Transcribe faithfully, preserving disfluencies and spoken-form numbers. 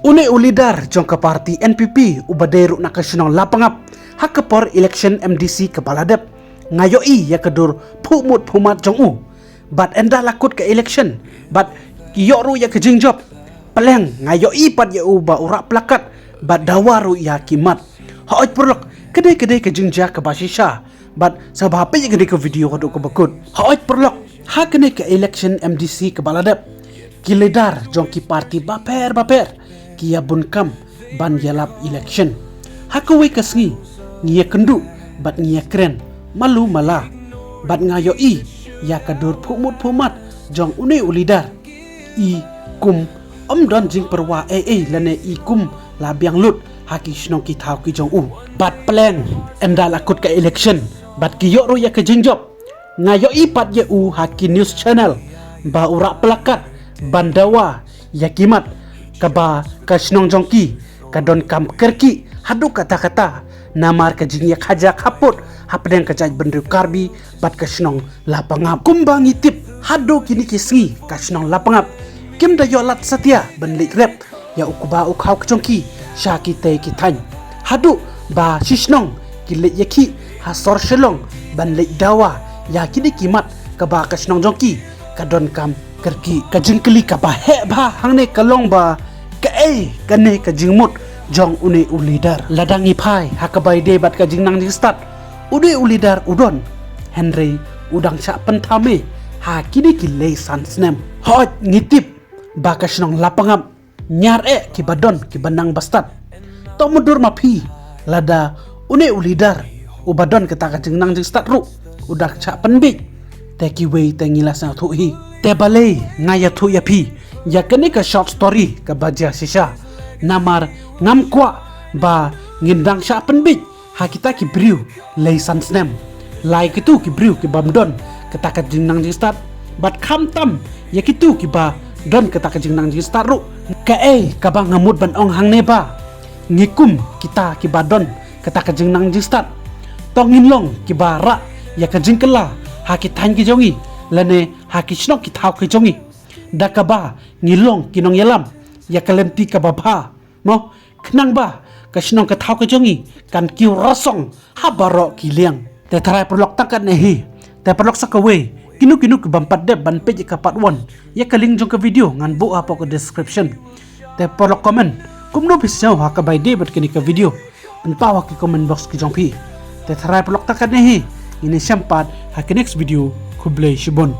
Une u leader jong ka party N P P uba dei ruh na ka shnong Lapangap, ha ka por election M D C kaba la dep, nga ïohi ïa ka dur phuh mut phuh mat jong u. Bad ynda la kut ka election bad ki ïoh ruh ïa ka jingjop, pleng nga ïohi pat ïa u ba u rah plakat bad dawa ruh ïa ki mat. Hooid paralok, ka dei ka dei ka jingjia kaba shisha. Bad sa ba peit ïa kane ka video haduh kaba kut. Hooid paralok, ha kane ka election M D C kaba la dep, ki leader jong ki party bapher bapher ki ïa bun kam ban ïalap election. Ha kawei ka sngi ngi ïa kynduh bad ngi ïa kren malu mala, bad nga ïohi ïa ka dur phuh mut phuh mat jong une u leader. I kum ym don jingpyrwa ei ei lane i kum la biang lut ha ki shnong ki thaw ki jong u. Bad pleng ynda la kut ka election bad ki ïoh ruh ïa ka jingjop, nga ïohi pat ïa u ha ki news channel ba u rah plakat ban dawa ïa ki mat, kaba ka shnong jong ki ka donkam kyrkieh haduh katta katta namar ka jingïakajia khappud hapdeng ka jaitbynriew Karbi bad ka shnong Lapangap. Kumba ngi tip, haduh kine ki sngi ka shnong Lapangap kim da ïoh lad satia ban leit rep ïa u kba u khaw ka jong ki sha kitei ki thaiñ. Haduh ba shi shnong ki leit ïakhih ha sor Shillong ban leit dawa ïa kine ki mat, kaba ka shnong jong ki ka donkam kyrkieh. Ka jingkylli kaba heh bha hangne ka long ba kaei kane ka jingmut jong une u leader. Lada ngi phai ha kaba ïadei bad ka jingnang jingstad, une u leader u don, hynrei u dang shah pynthame ha kine ki lei san snem. Hooid, ngi tip ba ka shnong Lapangap ñiar eh kiba don kiba nang ba stad. To mutdur ma phi, lada une u leader uba don kata ka jingnang jingstad ruh u dang shah pynbiej, te kiwei te ngi la sngewthuh hi. Te balei nga ïathuh ïa phi ïa kane ka short story kaba jia shisha? Namar ngam kwah ba ngin dang shah pynbiej ha kita ki briew lei san snem. Lai kitu ki briew ki bym don kata ka jingnang jingstad, bad khamtam ïa kitu kiba don kata ka jingnang jingstad ruh. Kaei kaba nga mut ban ong hangne ba ngi kum kita kiba don kata ka jingnang jingstad, to ngin long kiba rah ïa ka jingkylla ha ki thaiñ ki jong ngi lane ha ki shnong ki thaw ki jong ngi, da kaba ngi long ki nongïalam ïa ka lynti kaba bha, mo, khnang ba ka shnong ka thaw ka jong ngi kan kiew rasong ha baroh ki liang. Te tharai paralok, tang katne hi. Te paralok, sa kawei, kino kino ki bym pat dep ban peit ïa ka part one, ïa ka link jong ka video ngan buh hapoh ka description. Te paralok, comment kumno phi sngew ha kaba ïadei bad kane ka video, pynpaw ha ki comment box ki jong phi. Te tharai paralok, tang katne hi. Ngin ïashem pat ha ka next video. Khublei shibun.